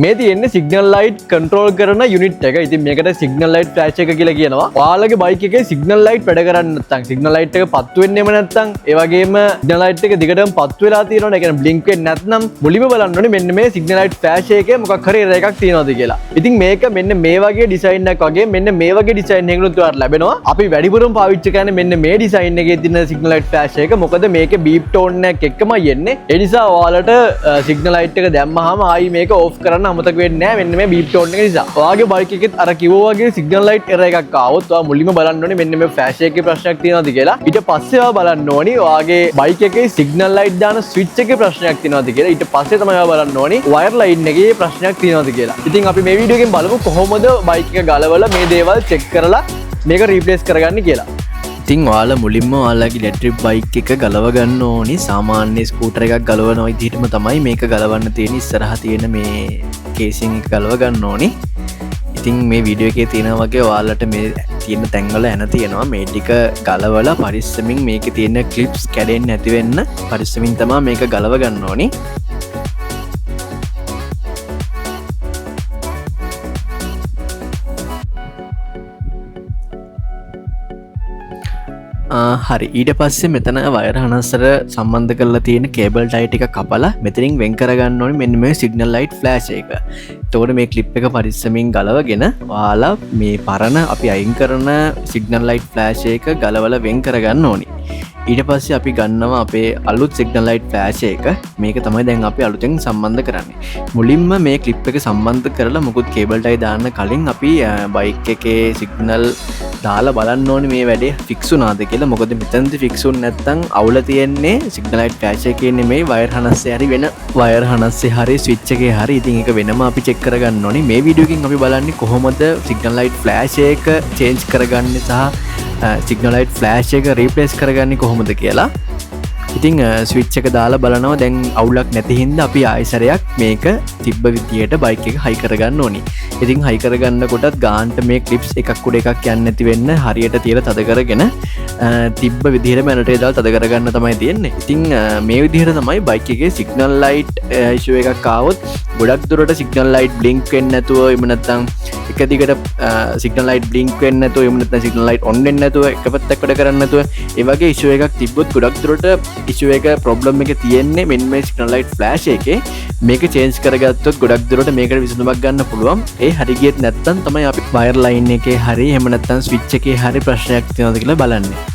මේ තියෙන්නේ signal light control කරන යුනිට් එක. ඉතින් මේකට සිග්නල් ලයිට් ෆ්ලෑෂ් එක කියලා කියනවා. ඔයාලගේ බයික් එකේ සිග්නල් ලයිට් වැඩ කරන්නේ නැත්නම්, සිග්නල් ලයිට් එක පත්තු වෙන්නෙම නැත්නම්, ඒ වගේම සිග්නල් ලයිට් එක දිගටම පත්තු වෙලා තියෙනවනේ. ඒ කියන්නේ බ්ලින්ක් වෙන්නේ නැත්නම් මුලින්ම බලන්න ඕනේ මෙන්න මේ සිග්නල් ලයිට් ෆ්ලෑෂ් එකේ මොකක් හරි එරර් එකක් තියෙනවද කියලා. ඉතින් මේක මෙන්න මේ වගේ ඩිසයින් එකක් වගේ මෙන්න මේ වගේ ඩිසයින් එකකිනුත් ඔයාලට ලැබෙනවා. අපි වැඩිපුරම පාවිච්චි කරන්නේ මෙන්න මේ ඩිසයින් එකේ තියෙන සිග්නල් ලයිට් ෆ්ලෑෂ් එක. මොකද මේකේ බීප් ටෝන් එකක් එක්කමයි එන්නේ. ඒ නිසා ඔයාලට සිග්නල් ලයිට් එක දැම්මහම ආයි මේක ඕෆ් කරන්න අමතක වෙන්නේ නැහැ මෙන්න මේ බීප් ටෝන් එක නිසා. ඔයාගේ බයික් එකෙත් අර කිව්වා වගේ සිග්නල් ලයිට් එරර් එකක් ආවොත් ඔයා මුලින්ම බලන්න ඕනේ මෙන්න මේ ෆ්ලෑෂ් එකේ ප්‍රශ්නයක් තියෙනවද කියලා. ඊට පස්සේ ඔයා බලන්න ඕනි ඔයාගේ බයික් එකේ සිග්නල් ලයිට් දාන ස්විච් එකේ ප්‍රශ්නයක් තියෙනවද කියලා. ඊට පස්සේ තමයි ඔයා බලන්න ඕනි වයර් ලයින් එකේ ප්‍රශ්නයක් තියෙනවද කියලා. ඉතින් අපි මේ වීඩියෝ එකෙන් බලමු කොහොමද බයික් එක ගලවලා මේ දේවල් චෙක් කරලා මේක රීප්ලේස් කරගන්නේ කියලා. ඉතින් ඔයාලා මුලින්ම ඔයාලගේ ඉලෙක්ට්‍රික් බයික් එක ගලව ගන්න ඕනි. සාමාන්‍ය ස්කූටර් එකක් ගලවන විදිහටම තමයි මේක ගලවන්න තියෙන. ඉස්සරහා තියෙන මේ කේසින් එක ගලව ගන්න ඕනි. ඉතින් මේ වීඩියෝ එකේ තියෙන වගේ ඔයාලට මේ තියෙන තැන්වල ඇන තියෙනවා. මේ ටික ගලවලා පරිස්සමින් මේකේ තියෙන ක්ලිප්ස් කැඩෙන්නේ නැති වෙන්න පරිස්සමින් තමයි මේක ගලව ගන්න ඕනි. හරි, ඊට පස්සේ මෙතන වයර් හනස්සර සම්බන්ධ කරලා තියෙන කේබල් ටයි ටික කපලා මෙතනින් වෙන් කරගන්න ඕනි මෙන්න මේ සිග්නල් ලයිට් ෆ්ලෑෂ් එක. එතකොට මේ ක්ලිප් එක පරිස්සමින් ගලවගෙන ඔයාලා මේ පරණ අපි අයින් කරන සිග්නල් ලයිට් ෆ්ලෑෂ් එක ගලවලා වෙන් කරගන්න ඕනි. ඊට පස්සේ අපි ගන්නවා අපේ අලුත් සිග්නල් ලයිට් ෆ්ලෑෂ් එක. මේක තමයි දැන් අපි අලුතෙන් සම්බන්ධ කරන්නේ. මුලින්ම මේ ක්ලිප් එක සම්බන්ධ කරලා මොකුත් කේබල් ටයි දාන්න කලින් අපි බයික් එකේ සිග්නල් දාලා බලන්න ඕනේ මේ වැඩේ ෆික්ස් වුණාද කියලා. මොකද මෙතනදි ෆික්ස් වුනේ නැත්නම් අවුල තියෙන්නේ සිග්නල් ලයිට් ෆ්ලෑෂ් එකේ නෙමෙයි, වයර් හනස්සේ හරි වෙන වයර් හනස්සේ හරි ස්විච් එකේ හරි. ඉතින් ඒක වෙනම අපි චෙක් කරගන්න ඕනේ. මේ වීඩියෝ එකෙන් අපි බලන්නේ කොහොමද සිග්නල් ලයිට් ෆ්ලෑෂ් එක චේන්ජ් කරගන්නේ සහ සිග්නල් ලයිට් ෆ්ලෑෂ් එක රීප්ලේස් කරගන්නේ කොහොමද කියලා. ඉතින් ස්විච් එක දාලා බලනවා දැන් අවුලක් නැති හින්දා අපි ආයෙ සැරයක් මේක තිබ්බ විදියට බයික් එක හයි කරගන්න ඕනි. ඉතින් හයි කරගන්නකොටත් ගානට මේ ක්ලිප්ස් එකක් උඩ එකක් යන්නේ නැති වෙන්න හරියට තියලා තද කරගෙන තිබ්බ විදියට මැනටේ දාලා තද කරගන්න තමයි තියෙන්නේ. ඉතින් මේ විදියට තමයි බයික් එකේ සිග්නල් ලයිට් ඉෂුව එකක් ආවොත් ගොඩක් දුරට සිග්නල් ලයිට් බ්ලින්ක් වෙන්නේ නැතුව, එහෙම නැත්නම් එක දිගට සිග්නල් ලයිට් බ්ලින්ක් වෙන්නේ නැතුව, එහෙම නැත්නම් සිග්නල් ලයිට් ඔන් වෙන්නේ නැතුව, එක පැත්තක් වැඩ කරන්නේ නැතුව, ඒ වගේ ඉෂුව එකක් තිබ්බොත් ගොඩක් දුරට ඉෂුව එක ප්‍රොබ්ලම් එක තියෙන්නේ මෙන්න මේ සිග්නල් ලයිට් ෆ්ලෑෂ් එකේ. මේක චේන්ජ් කරගත්තොත් ගොඩක් දුරට මේකට විසඳුමක් ගන්න පුළුවන්. ඒ හරි ගියෙත් නැත්නම් තමයි අපි වයර් ලයින් එකේ හරි එහෙම නැත්නම් ස්විච් එකේ හරි ප්‍රශ්නයක් තියෙනවද කියලා බලන්නේ.